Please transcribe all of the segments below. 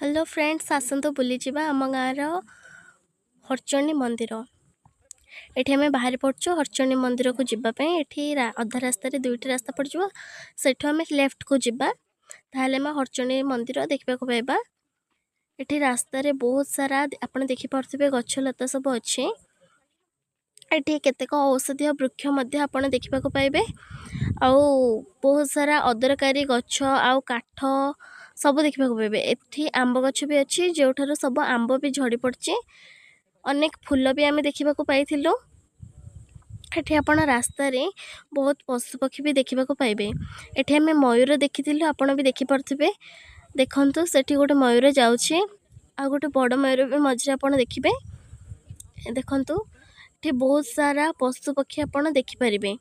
Hello friends, ଆସନ୍ତୁ ବୁଲିଯିବା ଆମ ଗାଁର ହରଚଣ୍ଡୀ ମନ୍ଦିର। ଏଠି ଆମେ ବାହାରି ପଡ଼ୁଛୁ ହରଚଣ୍ଡୀ ମନ୍ଦିରକୁ ଯିବା ପାଇଁ। ଏଠି ଅଧା ରାସ୍ତାରେ ଦୁଇଟି ରାସ୍ତା ପଡ଼ିଯିବ, ସେଠୁ ଆମେ ଲେଫ୍ଟକୁ ଯିବା, ତାହେଲେ ଆମେ ହରଚଣ୍ଡୀ ମନ୍ଦିର ଦେଖିବାକୁ ପାଇବା। ଏଠି ରାସ୍ତାରେ ବହୁତ ସାରା ଆପଣ ଦେଖିପାରୁଥିବେ ଗଛ ଲତା ସବୁ ଅଛି। ଏଠି କେତେକ ଔଷଧୀୟ ବୃକ୍ଷ ମଧ୍ୟ ଆପଣ ଦେଖିବାକୁ ପାଇବେ, ଆଉ ବହୁତ ସାରା ଅଦରକାରୀ ଗଛ ଆଉ କାଠ ସବୁ ଦେଖିବାକୁ ପାଇବେ। ଏଠି ଆମ୍ବ ଗଛ ବି ଅଛି, ଯେଉଁଠାରୁ ସବୁ ଆମ୍ବ ବି ଝଡ଼ି ପଡ଼ିଛି। ଅନେକ ଫୁଲ ବି ଆମେ ଦେଖିବାକୁ ପାଇଥିଲୁ। ଏଠି ଆପଣ ରାସ୍ତାରେ ବହୁତ ପଶୁପକ୍ଷୀ ବି ଦେଖିବାକୁ ପାଇବେ। ଏଠି ଆମେ ମୟୂର ଦେଖିଥିଲୁ, ଆପଣ ବି ଦେଖିପାରୁଥିବେ। ଦେଖନ୍ତୁ, ସେଠି ଗୋଟେ ମୟୂର ଯାଉଛି, ଆଉ ଗୋଟେ ବଡ଼ ମୟୂର ବି ମଝିରେ ଆପଣ ଦେଖିବେ। ଦେଖନ୍ତୁ, ଏଠି ବହୁତ ସାରା ପଶୁପକ୍ଷୀ ଆପଣ ଦେଖିପାରିବେ।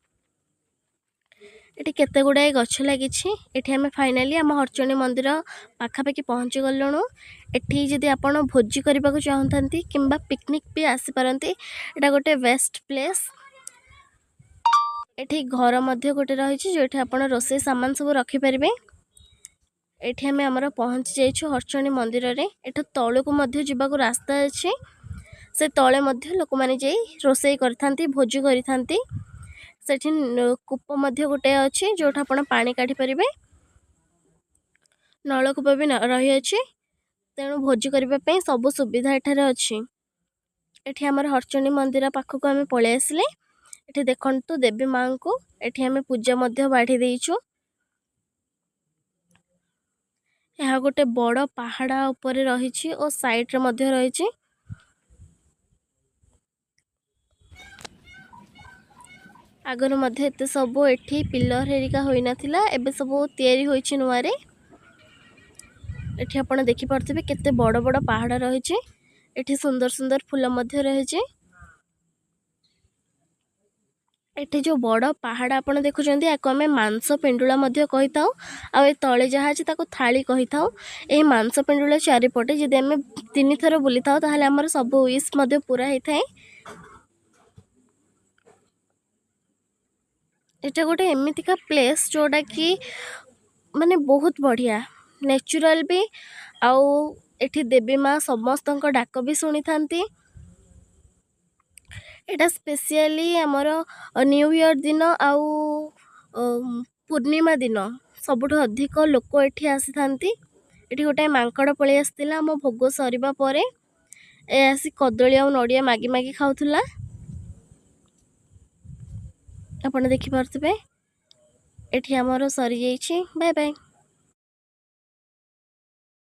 ଏଠି କେତେ ଗୁଡ଼ାଏ ଗଛ ଲାଗିଛି। ଏଠି ଆମେ ଫାଇନାଲି ଆମ ହରଚଣ୍ଡୀ ମନ୍ଦିର ପାଖାପାଖି ପହଞ୍ଚି ଗଲୁଣୁ। ଏଠି ଯଦି ଆପଣ ଭୋଜି କରିବାକୁ ଚାହୁଁଥାନ୍ତି କିମ୍ବା ପିକନିକ୍ ବି ଆସିପାରନ୍ତି, ଏଇଟା ଗୋଟେ ବେଷ୍ଟ ପ୍ଲେସ୍। ଏଠି ଘର ମଧ୍ୟ ଗୋଟେ ରହିଛି, ଯେଉଁଠି ଆପଣ ରୋଷେଇ ସାମାନ ସବୁ ରଖିପାରିବେ। ଏଠି ଆମେ ଆମର ପହଞ୍ଚି ଯାଇଛୁ ହରଚଣ୍ଡୀ ମନ୍ଦିରରେ। ଏଠୁ ତଳକୁ ମଧ୍ୟ ଯିବାକୁ ରାସ୍ତା ଅଛି, ସେ ତଳେ ମଧ୍ୟ ଲୋକମାନେ ଯାଇ ରୋଷେଇ କରିଥାନ୍ତି, ଭୋଜି କରିଥାନ୍ତି। ସେଠି କୂପ ମଧ୍ୟ ଗୋଟେ ଅଛି, ଯେଉଁଠି ଆପଣ ପାଣି କାଢ଼ିପାରିବେ। ନଳକୂପ ବି ରହିଅଛି, ତେଣୁ ଭୋଜି କରିବା ପାଇଁ ସବୁ ସୁବିଧା ଏଠାରେ ଅଛି। ଏଠି ଆମର ହରଚଣ୍ଡୀ ମନ୍ଦିର ପାଖକୁ ଆମେ ପଳେଇ ଆସିଲେ। ଏଠି ଦେଖନ୍ତୁ ଦେବୀ ମାଆଙ୍କୁ, ଏଠି ଆମେ ପୂଜା ମଧ୍ୟ ବାଢ଼ି ଦେଇଛୁ। ଏହା ଗୋଟେ ବଡ଼ ପାହାଡ଼ ଉପରେ ରହିଛି ଓ ସାଇଡ଼ରେ ମଧ୍ୟ ରହିଛି। ଆଗରୁ ମଧ୍ୟ ଏତେ ସବୁ ଏଠି ପିଲର ହେରିକା ହୋଇନଥିଲା, ଏବେ ସବୁ ତିଆରି ହୋଇଛି ନୂଆରେ। ଏଠି ଆପଣ ଦେଖିପାରୁଥିବେ କେତେ ବଡ଼ ବଡ଼ ପାହାଡ଼ ରହିଛି। ଏଠି ସୁନ୍ଦର ସୁନ୍ଦର ଫୁଲ ମଧ୍ୟ ରହିଛି। ଏଠି ଯେଉଁ ବଡ଼ ପାହାଡ଼ ଆପଣ ଦେଖୁଛନ୍ତି, ୟାକୁ ଆମେ ମାଂସ ପିଣ୍ଡୁଳା ମଧ୍ୟ କହିଥାଉ, ଆଉ ଏ ତଳେ ଯାହା ଅଛି ତାକୁ ଥାଳି କହିଥାଉ। ଏହି ମାଂସ ପିଣ୍ଡୁଳା ଚାରିପଟେ ଯଦି ଆମେ 3 ଥର ବୁଲିଥାଉ, ତାହେଲେ ଆମର ସବୁ ୱିଶ୍ ମଧ୍ୟ ପୁରା ହେଇଥାଏ। ଏଇଟା ଗୋଟେ ଏମିତିକା ପ୍ଲେସ୍, ଯେଉଁଟାକି ମାନେ ବହୁତ ବଢ଼ିଆ ନ୍ୟାଚୁରାଲ୍ ବି, ଆଉ ଏଠି ଦେବୀ ମା ସମସ୍ତଙ୍କ ଡାକ ବି ଶୁଣିଥାନ୍ତି। ଏଇଟା ସ୍ପେସିଆଲି ଆମର ନ୍ୟୁ ଇୟର୍ ଦିନ ଆଉ ପୂର୍ଣ୍ଣିମା ଦିନ ସବୁଠୁ ଅଧିକ ଲୋକ ଏଠି ଆସିଥାନ୍ତି। ଏଠି ଗୋଟେ ମାଙ୍କଡ଼ ପଳେଇ ଆସିଥିଲା ଆମ ଭୋଗ ସରିବା ପରେ, ଏ ଆସି କଦଳୀ ଆଉ ନଡ଼ିଆ ମାଗି ମାଗି ଖାଉଥିଲା, ଆପଣ ଦେଖିପାରୁଥିବେ। ଏଠି ଆମର ସରିଯାଇଛି। Bye bye.